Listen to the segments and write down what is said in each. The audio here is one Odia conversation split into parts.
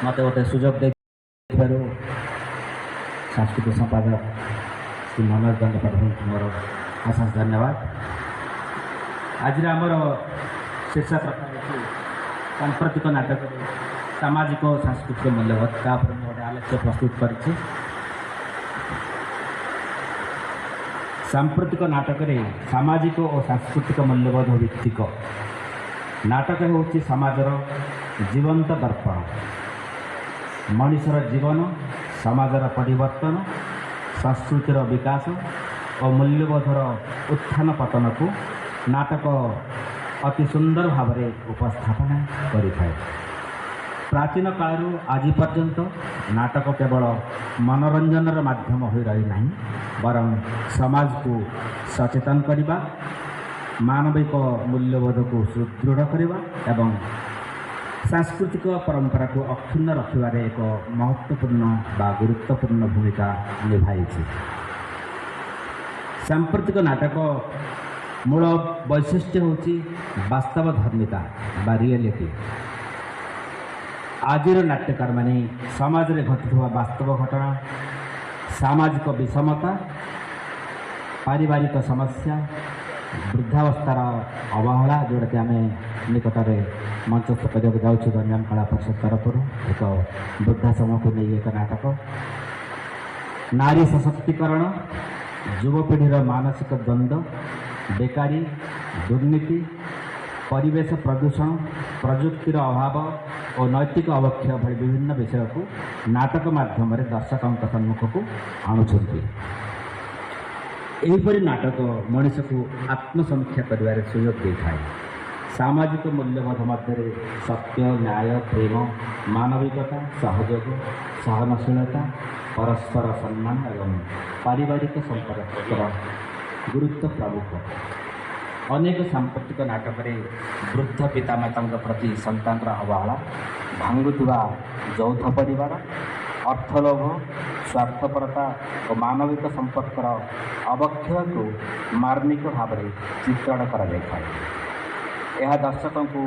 ମୋତେ ଗୋଟେ ସୁଯୋଗ ଦେଇଥିବାରୁ ସାଂସ୍କୃତିକ ସମ୍ପାଦକ ଶ୍ରୀ ମନୋଜ ଦଣ୍ଡପାଟଙ୍କୁ ମୋର ଅଶେଷ ଧନ୍ୟବାଦ। ଆଜିର ଆମର ଶୀର୍ଷକ ରଖାଯାଇଛି ସାମ୍ପ୍ରତିକ ନାଟକରେ ସାମାଜିକ ଓ ସାଂସ୍କୃତିକ ମୂଲ୍ୟବୋଧ। ତାପରେ ମୁଁ ଗୋଟେ ଆଲୋଚ୍ୟ ପ୍ରସ୍ତୁତ କରିଛି। ସାମ୍ପ୍ରତିକ ନାଟକରେ ସାମାଜିକ ଓ ସାଂସ୍କୃତିକ ମୂଲ୍ୟବୋଧ ଭିତ୍ତିକ ନାଟକ ହେଉଛି ସମାଜର ଜୀବନ୍ତ ଦର୍ପଣ। ମଣିଷର ଜୀବନ, ସମାଜର ପରିବର୍ତ୍ତନ, ସଂସ୍କୃତିର ବିକାଶ ଓ ମୂଲ୍ୟବୋଧର ଉତ୍ଥାନ ପତନକୁ ନାଟକ ଅତି ସୁନ୍ଦର ଭାବରେ ଉପସ୍ଥାପନା କରିଥାଏ। ପ୍ରାଚୀନ କାଳରୁ ଆଜି ପର୍ଯ୍ୟନ୍ତ ନାଟକ କେବଳ ମନୋରଞ୍ଜନର ମାଧ୍ୟମ ହୋଇ ରହିନାହିଁ, ବରଂ ସମାଜକୁ ସଚେତନ କରିବା, ମାନବିକ ମୂଲ୍ୟବୋଧକୁ ସୁଦୃଢ଼ କରିବା ଏବଂ ସାଂସ୍କୃତିକ ପରମ୍ପରାକୁ ଅକ୍ଷୁଣ୍ଣ ରଖିବାରେ ଏକ ମହତ୍ତ୍ୱପୂର୍ଣ୍ଣ ବା ଗୁରୁତ୍ୱପୂର୍ଣ୍ଣ ଭୂମିକା ନିଭାଇଛି। ସାମ୍ପ୍ରତିକ ନାଟକ ମୂଳ ବୈଶିଷ୍ଟ୍ୟ ହେଉଛି ବାସ୍ତବ ଧର୍ମିତା ବା ରିଏଲିଟି। ଆଜିର ନାଟ୍ୟକାରମାନେ ସମାଜରେ ଘଟୁଥିବା ବାସ୍ତବ ଘଟଣା, ସାମାଜିକ ବିଷମତା, ପାରିବାରିକ ସମସ୍ୟା, ବୃଦ୍ଧାବସ୍ଥାର ଅବହେଳା, ଯେଉଁଟାକି ଆମେ ନିକଟରେ ମଞ୍ଚସ୍ଥ କରିବାକୁ ଯାଉଛୁ ଗଞ୍ଜାମ କଳା ପରିଷଦ ତରଫରୁ ଏକ ବୃଦ୍ଧାଶ୍ରମକୁ ନେଇ ଏକ ନାଟକ, ନାରୀ ସଶକ୍ତିକରଣ, ଯୁବପିଢ଼ିର ମାନସିକ ଦ୍ୱନ୍ଦ୍ୱ, ବେକାରୀ, ଦୁର୍ନୀତି, ପରିବେଶ ପ୍ରଦୂଷଣ, ପ୍ରଯୁକ୍ତିର ଅଭାବ ଓ ନୈତିକ ଅବକ୍ଷୟ ଭଳି ବିଭିନ୍ନ ବିଷୟକୁ ନାଟକ ମାଧ୍ୟମରେ ଦର୍ଶକଙ୍କ ସମ୍ମୁଖକୁ ଆଣୁଛନ୍ତି। ଏହିପରି ନାଟକ ମଣିଷକୁ ଆତ୍ମସମୀକ୍ଷା କରିବାରେ ସୁଯୋଗ ଦେଇଥାଏ। ସାମାଜିକ ମୂଲ୍ୟବୋଧ ମଧ୍ୟରେ ସତ୍ୟ, ନ୍ୟାୟ, ପ୍ରେମ, ମାନବିକତା, ସହଯୋଗ, ସହନଶୀଳତା, ପରସ୍ପର ସମ୍ମାନ ଏବଂ ପାରିବାରିକ ସମ୍ପର୍କର ଗୁରୁତ୍ୱ ପ୍ରମୁଖ। ଅନେକ ସାମ୍ପ୍ରତିକ ନାଟକରେ ବୃଦ୍ଧ ପିତାମାତାଙ୍କ ପ୍ରତି ସନ୍ତାନର ଅବହେଳା, ଭାଙ୍ଗୁଥିବା ଯୌଥ ପରିବାର, ଅର୍ଥଲୋଭ, ସ୍ୱାର୍ଥପରତା ଓ ମାନବିକ ସମ୍ପର୍କର ଅବକ୍ଷୟକୁ ମାର୍ମିକ ଭାବରେ ଚିତ୍ରଣ କରାଯାଇଥାଏ। ଏହା ଦର୍ଶକଙ୍କୁ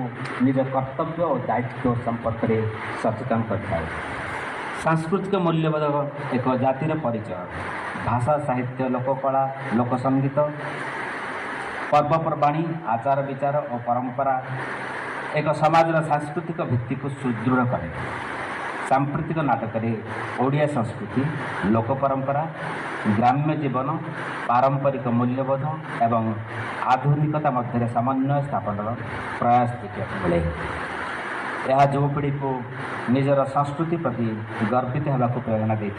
ନିଜ କର୍ତ୍ତବ୍ୟ ଓ ଦାୟିତ୍ୱ ସମ୍ପର୍କରେ ସଚେତନ କରିଥାଏ। ସାଂସ୍କୃତିକ ମୂଲ୍ୟବୋଧ ଏକ ଜାତିର ପରିଚୟ। ଭାଷା, ସାହିତ୍ୟ, ଲୋକକଳା, ଲୋକସଙ୍ଗୀତ, ପର୍ବପର୍ବାଣୀ, ଆଚାର ବିଚାର ଓ ପରମ୍ପରା ଏକ ସମାଜର ସାଂସ୍କୃତିକ ଭିତ୍ତିକୁ ସୁଦୃଢ଼ କରେ। ସାମ୍ପ୍ରତିକ ନାଟକରେ ଓଡ଼ିଆ ସଂସ୍କୃତି, ଲୋକ ପରମ୍ପରା, ଗ୍ରାମ୍ୟ ଜୀବନ, ପାରମ୍ପରିକ ମୂଲ୍ୟବୋଧ ଏବଂ ଆଧୁନିକତା ମଧ୍ୟରେ ସମନ୍ୱୟ ସ୍ଥାପନର ପ୍ରୟାସ ଦେଖିବାକୁ ମିଳେ। ଏହା ଯୁବପିଢ଼ିକୁ ନିଜର ସଂସ୍କୃତି ପ୍ରତି ଗର୍ବିତ ହେବାକୁ ପ୍ରେରଣା ଦେଇଥାଏ।